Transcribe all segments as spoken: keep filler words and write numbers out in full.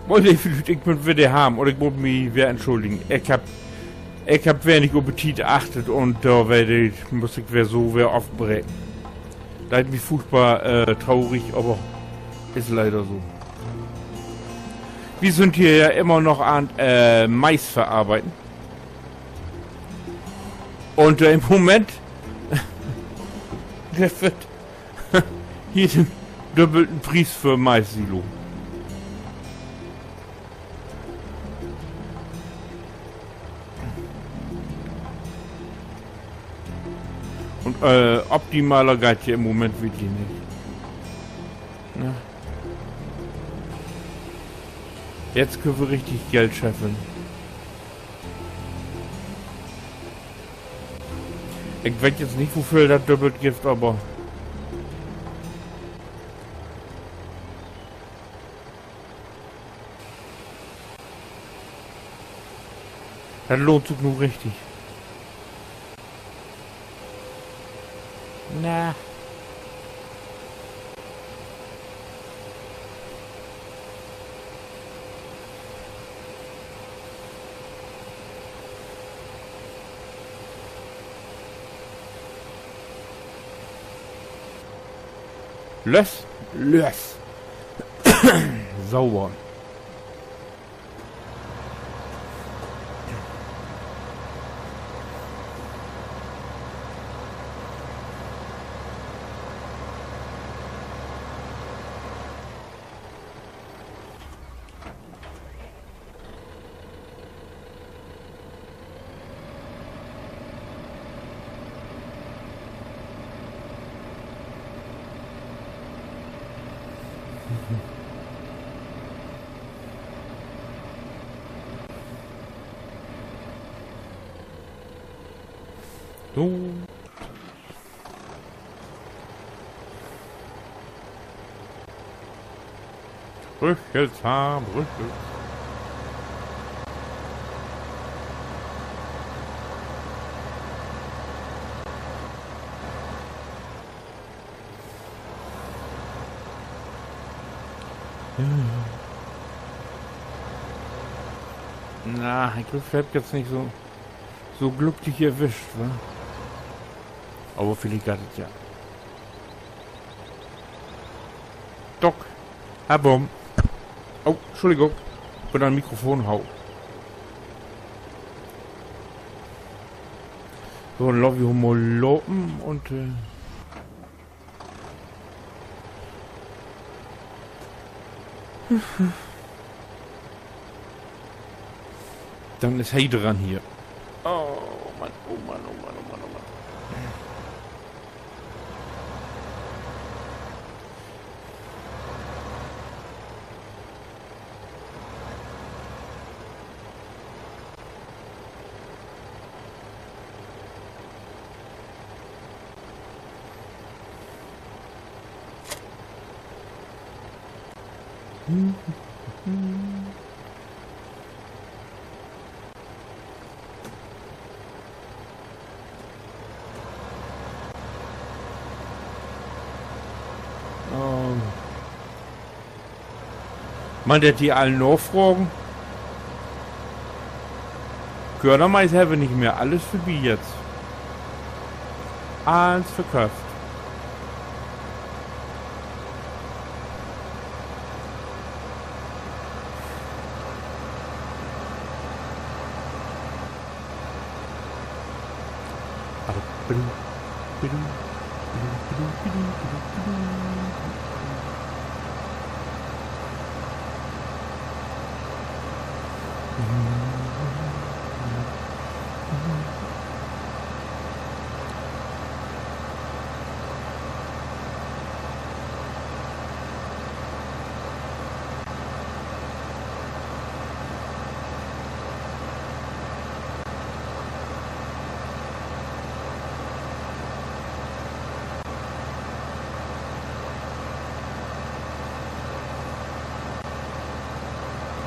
Moin, leve Lüüd, ik bün weer de Harm un ik mutt mi weer entschulligen. Ik hebb, ik hebb weer nich op de Tiet achtet un dor weer de, muss ik weer so weer ofbreken. Leidt mi furchtbar, äh, trurig, aver is leider so. Wi sünd hier ja immer noch an, äh, Mais verarbeiden. Un, äh, in'n Moment, dor warrt hier den dubbelten Pries för Mais-Silo. Un, äh, optimaler geiht hier in'n Moment wirklich nich. Na. Jetzt köönt wi richtig Geld scheffeln. Ik weet jetzt nich, woveel dat dubbelt gifft, aver dat lohnt sik nu richtig. Na. Lös, lös. Sauber. So. Rüchelsam, rüchels. Ja, ja. Na, ik glööv, ik heff jetzt nich so, so glücklich erwischt, wa? Aver villicht geiht dat ja. Doc. Herr Baum. Oh, Entschuldigung. Bün an Mikrofon hau. So, denn laat wi mal lopen un, äh, denn is he dran hier. Oh Mann, oh Mann, oh Mann, oh Mann, oh Mann. Ähm. Man, dat de all nafragen. Körnermais hebbt wi nich mehr. Allens vörbi jetzt. Allens verköfft.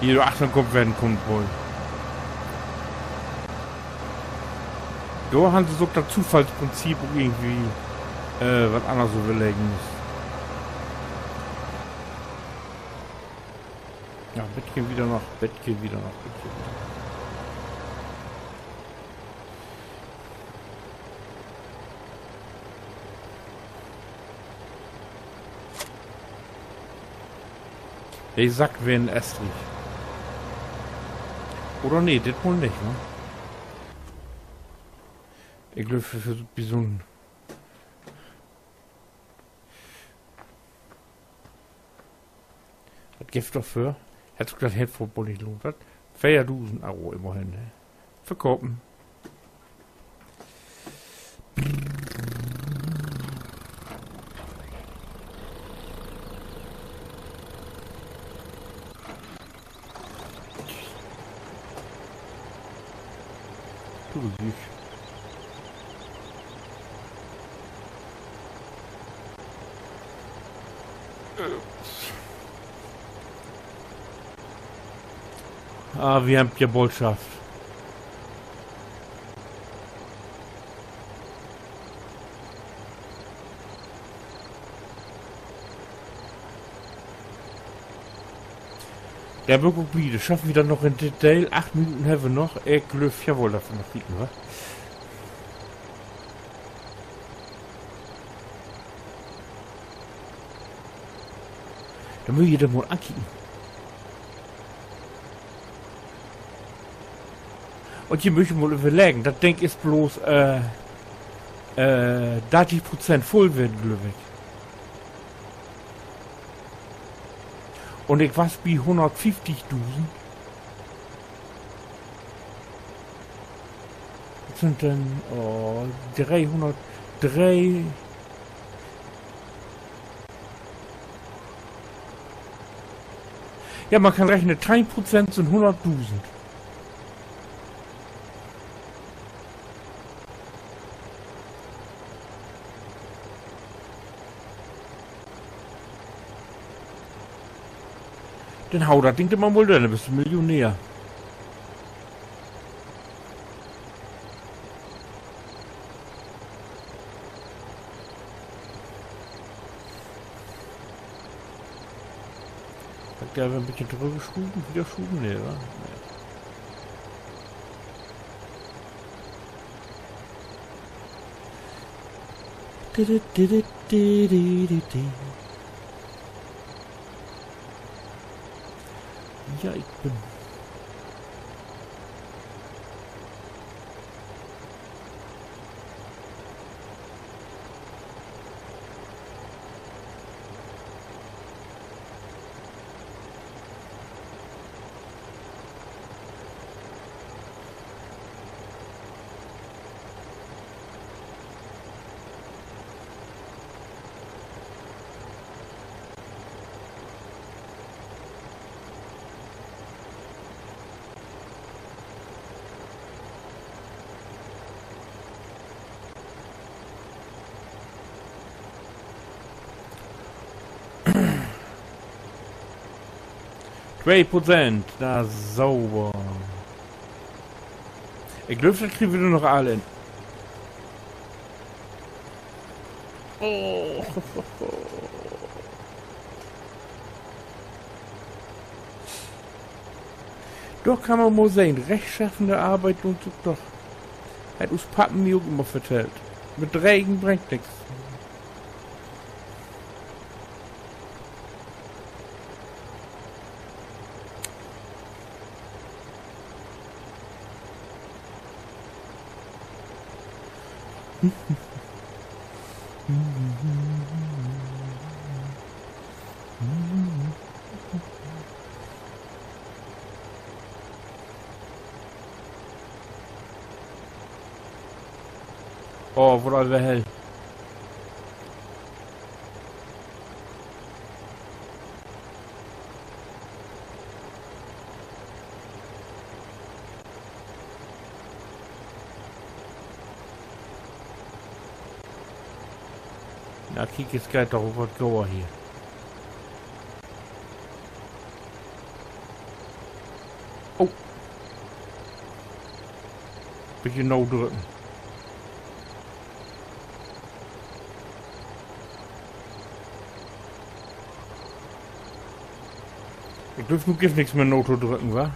Hier, dor achtern kummt weer en Konvoi. Dor harrn se sik ok dat Zufallsprinzip ok irgendwie, äh, wat anners överleggen müsst. Ja, bietje wieder noch, bietje wieder noch, bietje wieder. De Sack weer in Estrich. Oder nee, dit mal nich, ne? Ik glööv, för, för bi so'n Wat gifft dat för? Hett sik dat Headphone woll nich lohnt, wat? Veerdusend Euro immerhen, ne? Verkopen. Du Güte. Ah, wi hebbt ja Botschaft. Dor bün ik ok bi. Schafft wi dat noch in dit Deel? Acht Minuten hebbt wi noch. Ik glööv, jawoll, dat wi noch kieken, wa? Denn mööt ji dat mal ankieken. Un ji mööt mal överleggen, dat Ding is bloots, äh, äh, dartig Prozent vull ween, glööv ik. Un ik was bi hunnertfieftigdusend. Wat sünd denn, oh, dreehunnert, dree, ja, man kann rechnen, teihn Prozent sünd hunnertdusend. Denn hau dat Ding doch mal dör, denn büst du Millionär. Kann ik dor en beten torüggschuven, wiederschuven? Nee, wa? Nee. Ja, ik bün Twee Prozent, na sauber. Ik glööv, dat kriegt wi noch all in. Oh. Dor kann man mal sehn, rechtschaffene Arbeit lohnt sik doch. Hett us Pappen mi ok ümmer vertellt. Bedregen bringt nix. Oh, word al weer hell. Na, kiek, nu geiht dat doch ok wat goder hier. Oh. Beten nau drücken. Ik glööv, nu gifft nix mehr na to drücken, wa?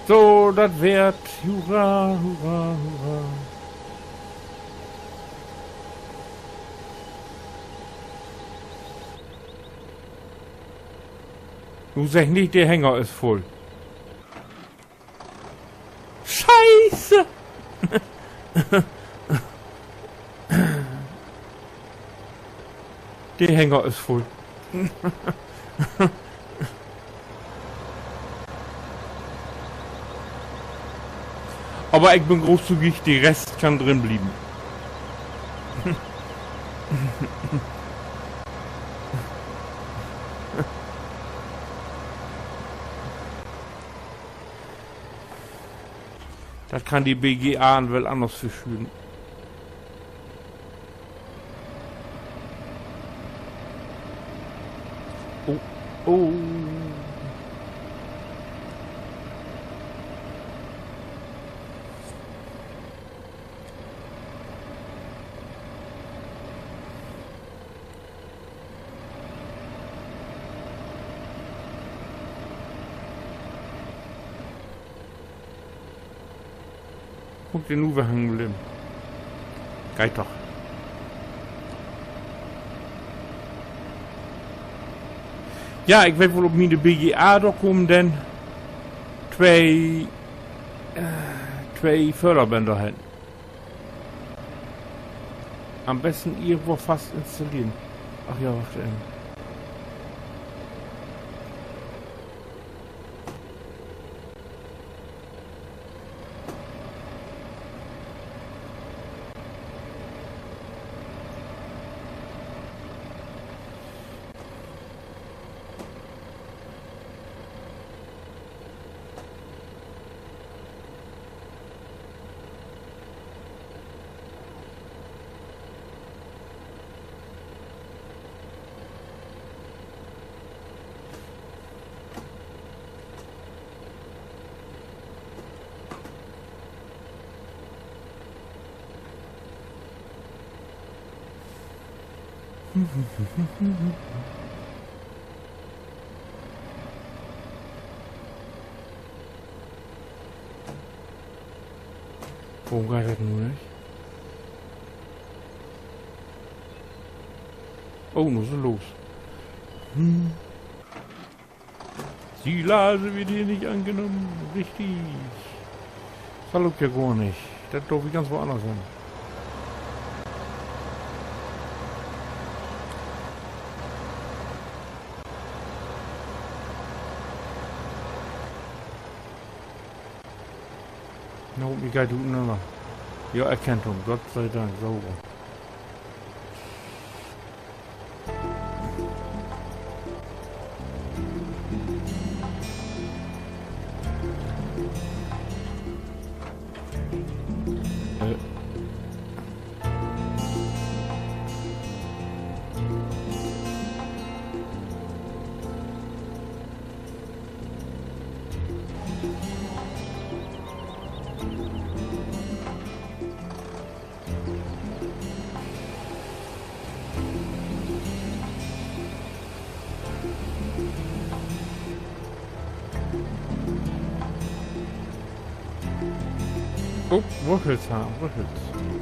So, dat weer 't. Hurra, hurra, hurra. Nu segg nich, de Hänger is vull. Scheiße! De Hänger is vull. Aver ik bün großzügig, de Rest kann drin blieven. Dat kann de B G A woll anners verschüren. Oh, oh. Guck, de nu weer hangen blieven. Geiht doch. Ja, ik weet woll, op miene B G A, dor kamen denn twee, äh, twee Förderbänder hen. An'n besten irgendwo fast installeren. Ach ja, wacht even. Worüm geiht dat nu nich? Oh, nu is he los. Hm. Silage wird hier nicht angenommen. Richtig. Sall ok ja gor nich. Dat dröff ik ganz woanners hen. Na, mi geiht dat ut'nanner. Ja, erkennt hum. Gott sei Dank, sauber. Äh. Oh, Wuffels, ha, Wuffels.